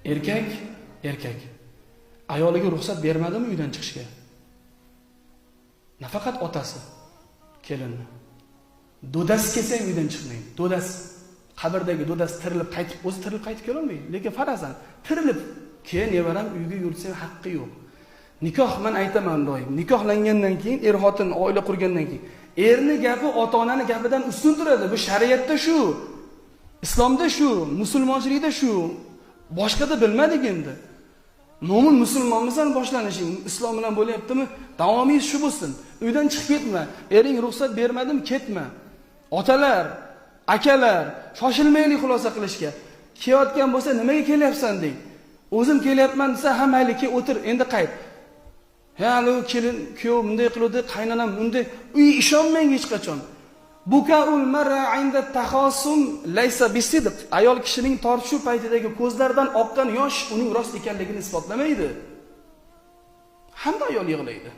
Erkak, erkak ayoliga ruxsat bermadimi uydan chiqishga? Nafaqat otasi kelinni. Dodasi kelsa ham uydan chiqmaydi. Dodasi, qabrdagi dodasi tirilib qaytib, o'zi tirilib qaytib kelolmaydi, lekin farazan tirilib keyin nevaram uyga yursa ham haqqi yo'q. Nikoh, men aytaman doim, nikohlangandan keyin, er xotin oila qurgandan keyin erni gapi ota-onani gapidan ustun turadi. Bu shariatda shu. Islomda shu, musulmonchilikda shu. Boshqada bilmadik endi. Mo'min musulmonmisan, boshlanishing islom bilan bo'lyaptimi? Davomingiz shu bo'lsin. Uydan chiqib ketma. Ering ruxsat bermadim, ketma. Otalar, akalar, shoshilmaylik xulosa qilishga. Kelayotgan bo'lsa, nimaga kelyapsan deng. O'zim kelyapman desa, ha mayli, kel, o'tir, endi qayt. Ha, alo kelin, kuyov bunday qildi, qaynonam bunday. Uy, ishonmang hech qachon. Bukaul mar'a inda taxosum laysa bisidq. Ayol kishining tortishuv paytidagi ko'zlaridan oqqan yosh uning rost ekanligini isbotlamaydi. Hamma ayol yig'laydi.